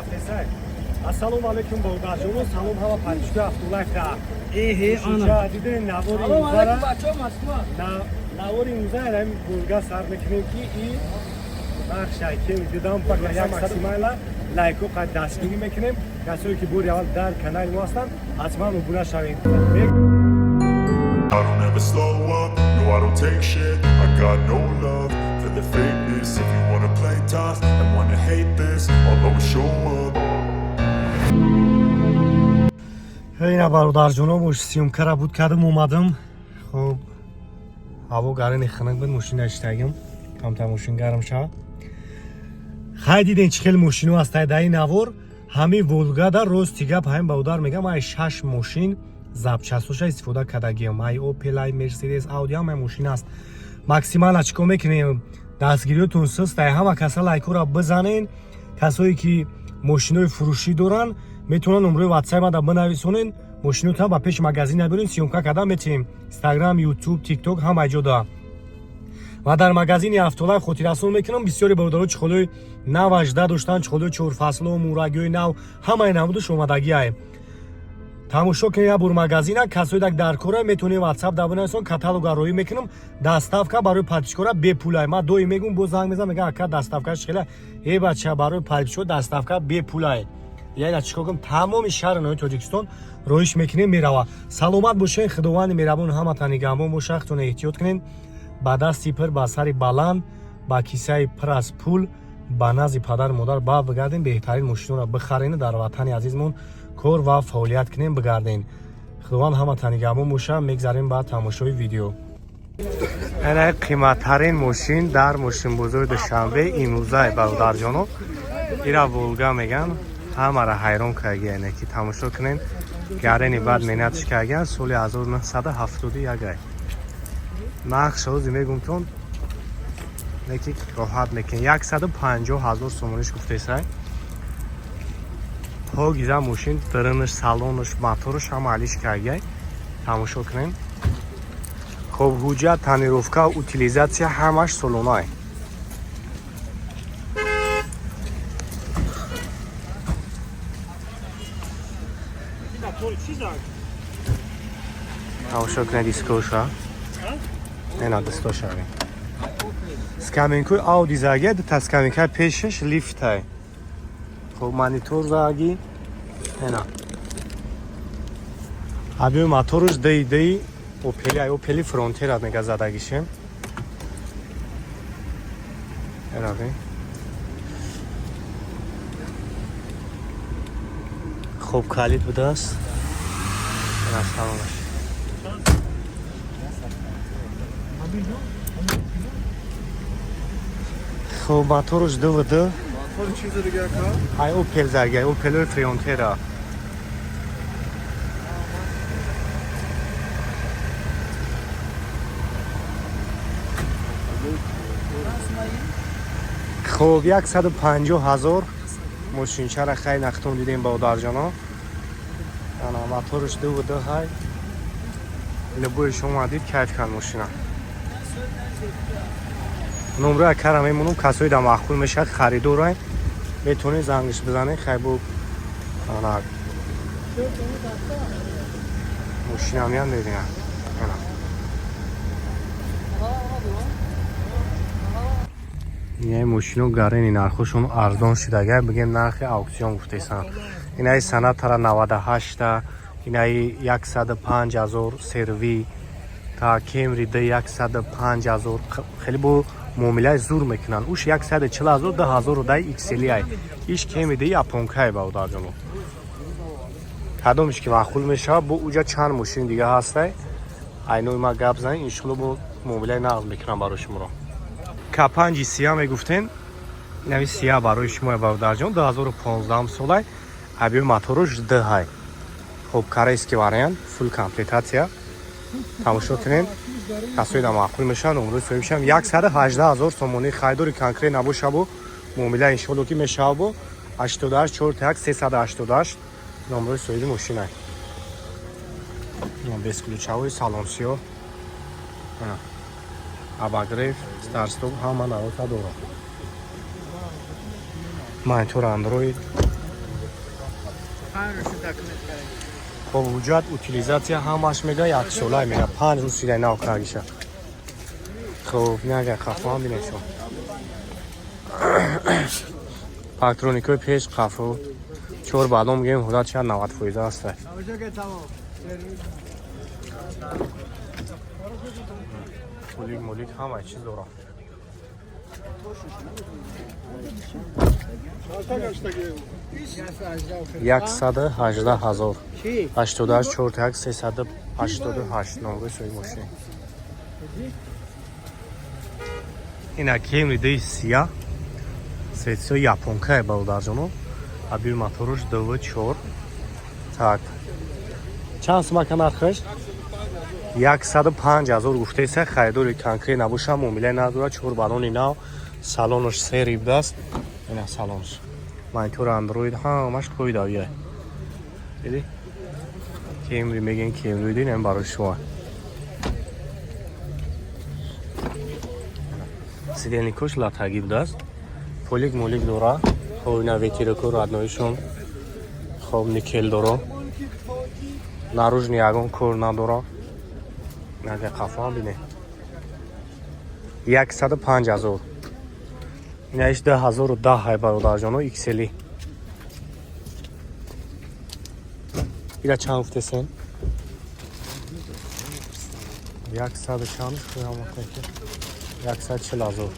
Рафтесай. Ассалому алайкум, бародарҷоно, салом ҳама подписчикои Автолайфда. Эҳе, ана. Дидем навори Салом имрӯзара. алейкум, бачаҳо, Москва. Навори имрӯза ҳамин Волга сар мекунем, ки и бахшай ки дидам як максимально лайку қад дастгирӣ мекунем. Касое ки бори аввал дар канали мо ҳастанд, ҳатман обуна шавед. I don't ever slow up, no, I don't take shit. I got no love for the fakeness. If you wanna play tough and wanna hate this, I'll always show up. Ина, бародарҷоно, мош съёмкара буд кардам, омадам. Хоб, ҳаво гарини хунук буд, мошина иштагим, камтар мошин гарм шавад. Хай, дидем, чӣ хел мошино ҳастай дар ин навор. Ҳамин Волгада, рости гап, ҳамин бародар мегам, ай шаш мошин запчастоша истифода кардагиам: ай Опел, ай Мерседес, Ауди, ҳамаи мошин аст. Максимально чӣ кор мекунем? Дастгириётон систай, ҳама каса лайкора бизанен. Касое ки мошинои фурӯшӣ доранд, метавонанд номрои ватсап мада бинависонен, мошинотон ба пеши магазин набирен, съёмка карда метавем. Инстаграм, Ютуб, Тикток, ҳама ҷо да. Ва дар магазини Автолайф хотиррасон мекунам: бисёри бародаро чехолҳои нав ажда доштанд, чехолҳои чорфасло, мурагиҳои нав, ҳамаи намудаш омадагиай. Тамошо кунед як бор магазина. Касое дак дар кора, метавонед ватсап да бинависон, каталога роӣ мекунам. Доставка барои подписчикора бепулай. Ман доим мегум, боз занг мезанам, мегам: «Ака, доставкаш хела?» Э, бача, барои подписчико доставка бепулай. Яъне чӣ кор кунам, тамоми шаҳри ноҳияи Тоҷикистон роиш мекунем, мерава. Саломат бошед, Худованди меҳрабон ҳаматан нигаҳбон боша. Худтон эҳтиёт кунед. Ба дасти пир, ба сари баланд, ба кисаи пир аз пул ба назди падару модар ба бигардем. Беҳтарин мошинора бихарем, дар ватани азизмон кор ва фаъолият кунем, бигардем. Худованд ҳаматан нигаҳбон боша. Мегзарем ба тамошои видео. Ана қиматтарин мошин дар мошинбозори Душанбе имрӯза, бародарҷоно, ира Волга меган. Ҳамара ҳайрон кардагиане, ки тамошо кунен, гарени баъд менатш кардагиан. Соли 1971. Нақш ҳози мегумтон, неки роҳат мекунед. 150 ҳазор сомониш гуфтесай. Погиза мошин, дарунаш, салонаш, мотораш ҳама алиш кардагиай. Тамошо кунем. Хоб, ҳуҷҷат, тонировка, утилизация ҳамаш солонай. Тамошо кунед дискоша, ена дастошави скамейкои Ауди заги, дута скамейкаи пешаш лифтай. Хоб, монитор заги, ена объёми мотораш ди Опели, ай Опели Фронтера мега задагишем. Эрави хоб, калид будааст, ена салонаш. Хоб, мотораш ДВД. Мотор чизи дига, ака? Ай Опел заги, ай Опелои Фронтера. Хоб, 150 ҳазор мошинчара. Хай, нахтон дидем, бародарҷоно. Ана мотораш ДВД ҳай. Любои шумо дид, кайф кард мошина. Номрои акара мемонам, касои да маъқул мешавад, харидорай, метавонед зангиш бизанед. Хай, бо ана мошина меян, мебинад. Ана инаи мошино гарени, нархошон арзон шудага, бигем, нархи аукцион гуфтесанд. Инаи Санатара 98-та, инаи 105 ҳазор, Серви та Кемри д 105 ҳазор. Хеле бо муомилаи зур мекунанд. Уш 140 ҳазор, 2000 дай икселиай. Иш Кемри д японкай, бародарҷоно. Кадомиш ки маъқул мешавад, бо уҷа чанд мошини дига ҳастай, айнои ма гап занед, иншолло бо муомилаи нағз мекунам барои шуморо. К5 сия мегуфтем, инави сия барои шумо, бародарҷон, 2015 солай, объёми моторуш д ҳай. Хоб, корейский вариант, фулл комплектация. Тамошо кунем. Касои да маъқул мешаванд, умрӯи соҳибшам 118 ҳазор сомонӣ. Харидори конкрет набошабу, муомила иншолло ки мешавабу. 88 41 388 номрои соҳиби мошинай. Бесключевой, салон сиёҳ, обогрев, старт-стоп, ҳама навота дорад. Монитор Андроид. Хоб, ҳуҷҷат, утилизация ҳамаш мега, яксола мега, 5 рӯз шидай нав кардагиша. Хоб, нага қафоам бинед шумо. Парктроникои пеш, қафо, чор баллон мегӯем, ҳолат шояд 90% аста. Пулик мулик ҳама чиз дорам. 118 000, 88 41 388 номери соҳиби мошин. Ина Кемри ди сия, светсиё японкае, бародарҷоно. Аби моторуш ДВ 4. Так, чанд сумака нархаш? 105 000 гуфтеса. Харидори конкрет набоша, муомила надорад. Чор баллони нав, салонош серый будааст. Ина салонош, монитори андроид, ҳамаш қоидавия. Диди, Кемри мегӯем, Кемри динем барои шумо. Сидельникош латагӣ будааст, полик молик дора. Хоб, ина ветерок о родной ишон. Хоб, никел дора, наружный ягон кор надора. Нага қафоам бине. 105 000. Инаиш 2010 ҳай, бародарҷоно, иксели. Ира чанд гуфтесен? Яксаду чанд? 140 000.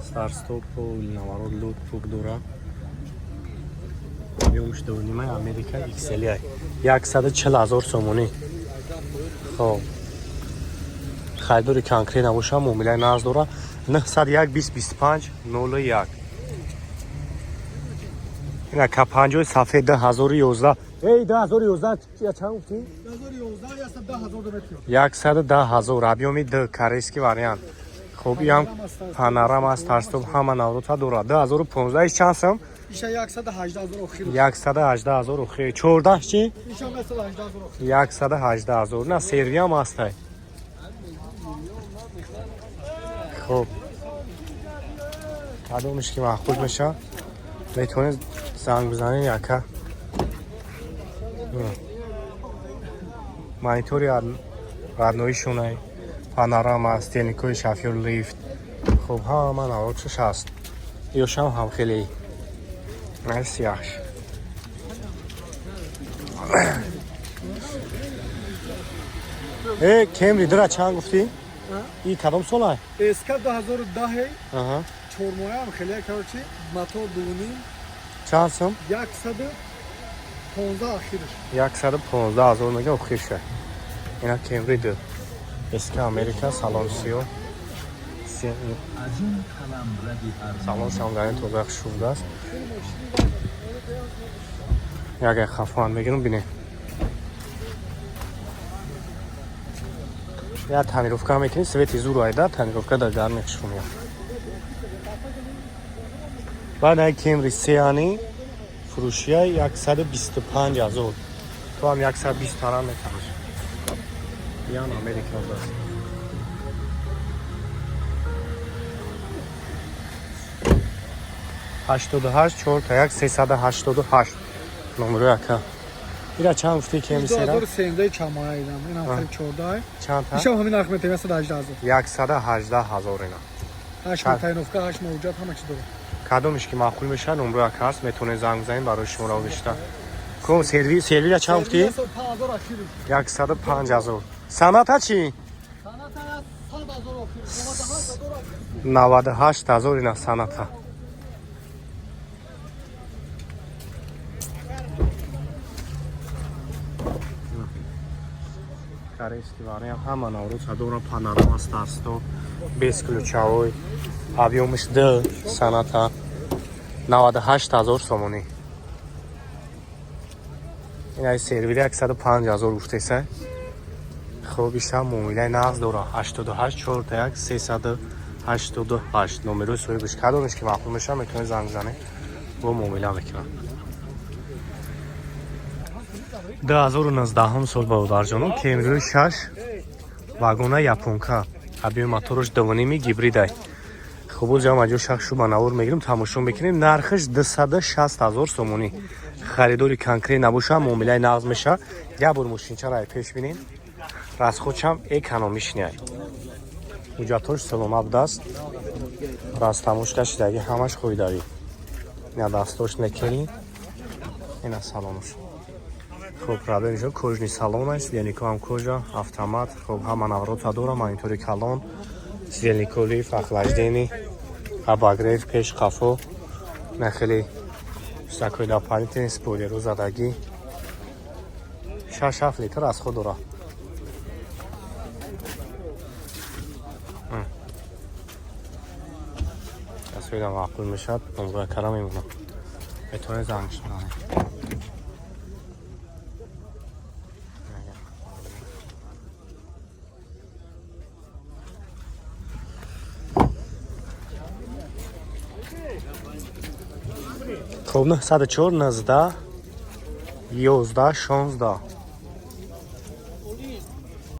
Старт-стоп у наворот, люк пук дора. Объём ш дунимаи, Америка, XL, 140 000 сомонӣ. Хоб, харидори конкрет набоша, муомилаи нағз дора. 901 20 25 01. Ина К5 сафед 2011. Эй, 2011 я чанд гуфтӣ? 110 000, объём и д, корейский вариант. Хоб, иам панорама, старт-стоп, ҳама наврота дорад. 2015 иш чанд сум? Иша 118 000 охир. 118 000 охир. 14 чи? Иша 118 000 охир. 118 000. На сервиам ҳастай. Хоб, кадомиш ки маъқул меша, метавонед занг бизанед, яка. Монитори родной шунай, панорама, стельникои шофёр, лифт. Хоб, ҳама наворотшаш ҳаст. Ёшам ҳам хеле сияхш. Э, Кемри дра чанд гуфтӣ? И кадом солай? СК 2010, чормоя ҳам хеле, короче, мотор дувним. Чанд сум? 115 охирш. 115 000 мега охирша. Ина Кемри ду СК, Америка, салон сиё, салон шамгарин тоза шудааст. Яке хафоан мегирам, бинем. Я тонировка мекунӣ, свет и зур айда, тонировка дар гарми хушрӯ. Баъд ай Кемри сеани фурӯшия 125 000. То ҳам 120 таран метаваш. Ян Америка будааст. 88 4 1 388 номеро, яка. Ира чанд гуфтӣ, Кемри сера? 2013 чамоя идам. Инам хеле 14. Чанд та? Ишам ҳамин нарх метавем, 118 000. 118 000 ина. 8 моҳ тонировка, 8 моҳ ҳуҷҷат, ҳама чиз дорад. Кадомиш ки маъқул мешавад, номро яка ҳаст, метавонед занг бизанед, барои шуморо гишта. Ком серви, сервира чанд гуфтӣ? 5000 охир. 105 000. Соната чӣ? Соната 100 000 охир. 98 000 охир. 98 000 ина Соната. Корейский вариант, ҳама наврӯз дора, панорама, старт-стоп, бесключевой, объём ш д, Соната 98 000 сомонӣ. Ин сервири 105 000 гуфтеса. Хоб, иша муомилаи нағз дора. 88 41 388 номерои соҳибаш. Кадомеш ки маъқул мешавад, метавонед занг бизанед, бо муомила мекунад. 2019 сол, бародарҷоно, Кемриои 6 вагона, японка. Объёми мотораш 2,5, гибридай. Хуб, ҷам аҷо шах шуба навор мегирем, тамошо мекунем. Нархаш 260 ҳазор сомонӣ. Харидори конкрет набоша, муомилаи нағз меша. Як бор мошинчара пеш бинем. Расходшам экономичный. Ҳуҷҷатҳош салома будааст. Растамошка шидаги, ҳамаш хӯйдавӣ. Ина дастош некели. Ина салонаш. Хуб, проблемашо кожаный салон аст, сидельнико ҳам кожа, автомат, хуб, ҳама наворота дора, монитори калон, сидельнико лифт, охлаждение, обогрев, пеш, қафо, на хеле такой дополнительный спойлеру задагӣ. 6-7 литр расход дора. Касоида маъқул мешавад, номроя кара мемонам. Метавонед занг занед. Хуб, 904 19 11 16.